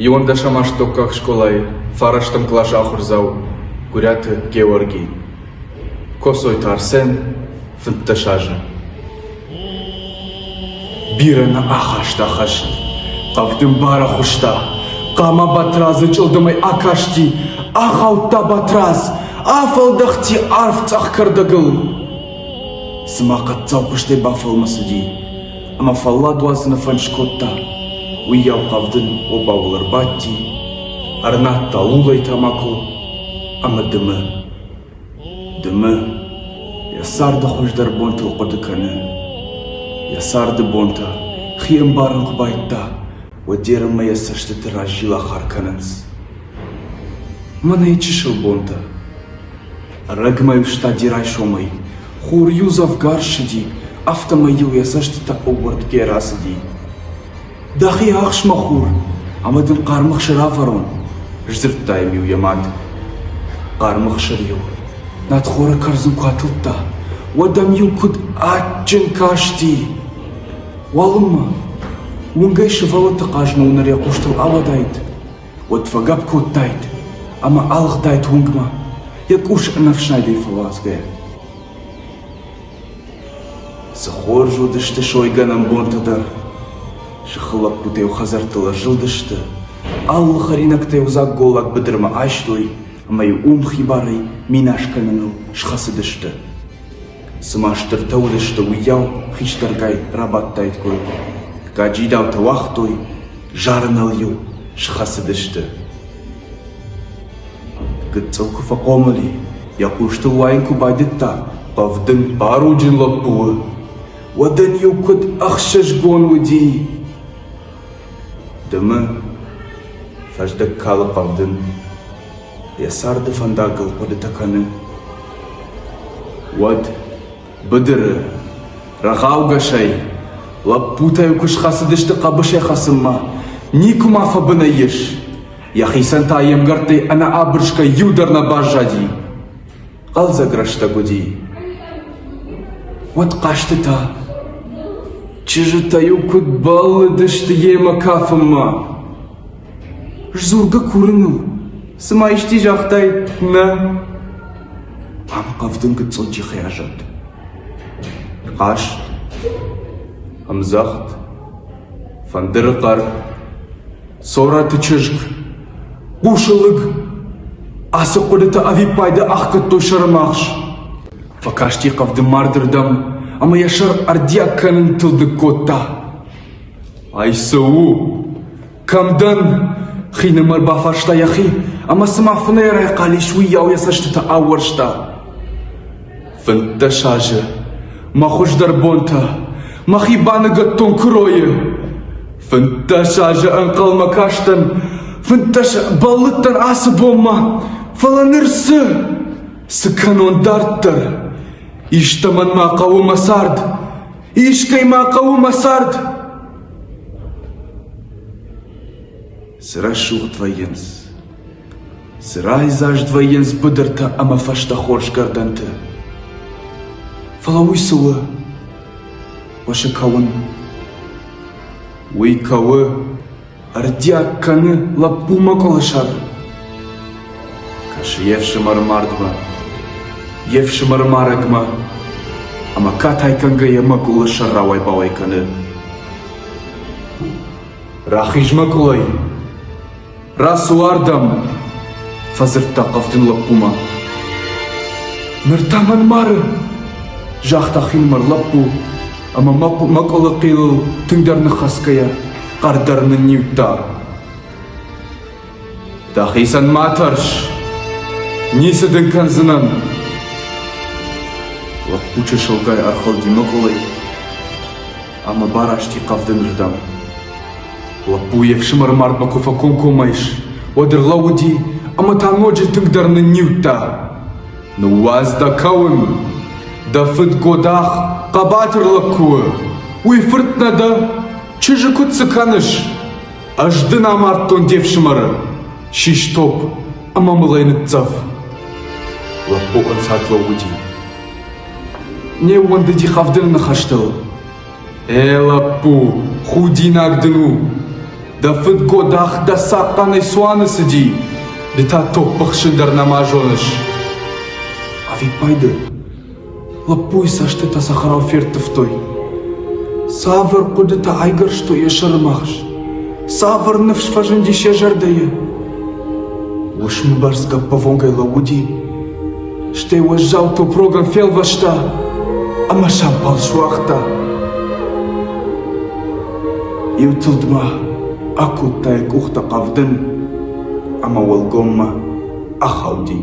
Иуӕндӕсӕм астӕуккаг скъолайы фарӕстӕм къласы ахуырдзау Гуырӕты Геуӕрги. Коцойты Арсен, 15 азы. Бирӕ нӕ ахаста хӕст. Хъӕвдын барӕхуыста. Хъама Батрадзы чъылдымӕй акасти, ахаудта Батрадз, афӕлдӕхти арф цъӕх кӕрдӕгыл. Цыма хъӕддзау куыстӕй бафӕлмӕцыди ӕмӕ фӕллад уадзыны фӕнд скодта, уыйау Хъӕвдын обауыл ӕрбадти, ӕрнадта лулӕй тамако ӕмӕ дымы. Дымы, йӕ царды хуыздӕр бонтыл хъуыды кӕны. Йӕ царды бонтӕ хи ӕмбарын куы байдыдта, уӕд йе рмӕ йӕ цӕстыты раз зилахар кӕнынц. Мӕнӕ йӕ чысыл бонтӕ. Ӕрӕгмӕ-иу стади райсомӕй, хур-иу дзӕвгар ссыди, афтӕмӕй-иу йӕ цӕстытӕ ӕууӕрдгӕ рацыди. Дӕхи ахс, мӕ хур, ӕмӕ дын хъарм ӕхсыр авӕрон, сдзырдта йӕм-иу йӕ мад. Хъарм ӕхсыр-иу надхоры кӕрдзын куы атылдта, уӕд ӕм-иу куыд адджын касти! Уалынмӕ уынгӕй сывӕллӕтты хъазыны уынӕр йӕ хъустыл ауадаид, уӕд фӕгӕпп кодтаид ӕмӕ алыгъдаид уынгмӕ, йӕ къус ӕнӕфснайдӕй фӕуадзгӕйӕ. Цы хорз уыдысты сойгӕнӕн бонтӕ дӕр! Сыхы лӕппутӕ-иу хӕдзӕрттыл ӕрзылдысты, алы хӕринӕгтӕ-иу дзаг голлаг быдырмӕ айстой ӕмӕ-иу уым хибарӕй минас кӕныныл схӕцыдысты. Цыма стыртӕ уыдысты, уыйау хистӕргай рабадтаиккой. Гаджидаутӕ уагътой, зарыныл-иу схӕцыдысты. Гыццыл куы фӕхъомыл и, йӕ хъустыл уайын куы байдыдта, хъӕвдын хъаруджын лӕппу у, уӕд ын-иу куыд ӕхсызгон уыди! Дымы, фӕздӕг калы хъӕвдын, йӕ царды фӕндагыл хъуыдытӕ кӕны. Уӕд быдыры, рӕгъаугӕсӕй, лӕппутӕ-иу куы схӕцыдысты хъӕбысӕй хӕцынмӕ, никуы ма фӕбынӕй ис. Йӕхицӕн та йе мгӕрттӕй ӕнӕабырсгӕ иу дӕр нӕ баззади. Хъӕлдзӕг рӕстӕг уыди. Уӕд хъӕзтытӕ. Чызджытӕ-иу куыд бӕллыдысты йемӕ кафынмӕ. Сдзургӕ курыныл, цыма исчи загътаид нӕ. Ам хъӕвдын гыццыл джихӕй азад. Хъазт, ӕмдзӕгъд, фӕндыры хъӕр, Цорӕты чызг, хъусы лыг, ацы хъуыдытӕ ӕвиппайды ӕхгӕдтой сӕрымагъз. Фӕкасти хъӕвдын мардырдӕм ӕмӕ йӕ сӕр ӕрдиаг кӕнынтыл ныккодта. Ай цы у? Кӕм дӕн? Хинымӕр бафарста йӕхи ӕмӕ цыма фынӕй райхъал ис, уыйау йӕ цӕстытӕ аууӕрста. 15 азы, мӕ хуыздӕр бонтӕ, мӕхи баныгӕдтон куыройы. 15 азы ӕнхъӕлмӕ кастӕн, 15 бӕллыдтӕн ацы бонмӕ, фӕлӕ ныр цы? Цы кӕнон дарддӕр? Истӕмӕн ма хъӕуы мӕ цард, искӕй ма хъӕуы мӕ цард. Цы рӕсугъд вӕййынц, цы райдзаст вӕййынц быдыртӕ ӕмӕ фӕстӕ хорз гӕрдӕнты. Фӕлӕ уый цы у? Хъуысы кӕуын. Уый кӕуы, ӕрдиаг кӕны лӕппу мӕкъуылы сӕр. Кӕсы йе фсымӕры мардмӕ, йе фсымӕры марӕгмӕ ӕмӕ катай кӕнгӕйӕ мӕкъуылы сӕр рауай-бауай кӕны. Рахиз мӕкъуылӕй! Рацу ардӕм! фӕдзырдта хъӕвдын лӕппумӕ. Ныр та мӕн мары! загъта хинымӕр лӕппу ӕмӕ мӕкъуылы хъилыл тынгдӕр ныххӕцгӕйӕ хъӕрдӕр нынниудта. Дӕхицӕн ма тӕрс, ницы дын кӕндзынӕн. Лӕппу чысылгай ӕрхылди мӕкъуылӕй ӕмӕ барасти хъӕвдынырдӕм. Лӕппу йе фсымӕры мардмӕ куы фӕкомкоммӕ ис, уӕд ӕрлӕууыди ӕмӕ та ноджы тынгдӕр нынниудта. Ныууадз дӕ кӕуын! Дӕ фыд Годах хъӕбатыр лӕг куы у, уый фырт нӕ дӕ? Чызджы куыд цы кӕныс? Ӕз дын амардтон де фсымӕры, систоп ӕмӕ мыл ӕй ныццӕв. Лӕппу ӕнцад лӕууыди. Не ууӕндыди хъӕвдыны ныхӕстыл. Э, лӕппу, худинаг дын у! Дӕ фыд Годах дӕ цахъхъӕнӕй цуаны цыди, ды та топпыхсын дӕр нӕма зоныс. Ӕвиппайды лӕппуйы цӕстытӕ цӕхӕрау ферттывтой. Цавӕр хъуыдытӕ айгӕрстой йӕ сӕрымагъз? Цавӕр ныфс фӕзындис йӕ зӕрдӕйы? Уысмы бӕрц гӕппӕвонгӕй лӕууыди, стӕй уӕззау топрогӕн фелвӕста ӕмӕ сампал суагъта. Иу тылдмӕ акодта йӕ къухтӕ Хъӕвдын ӕмӕ уӕлгоммӕ ахауди.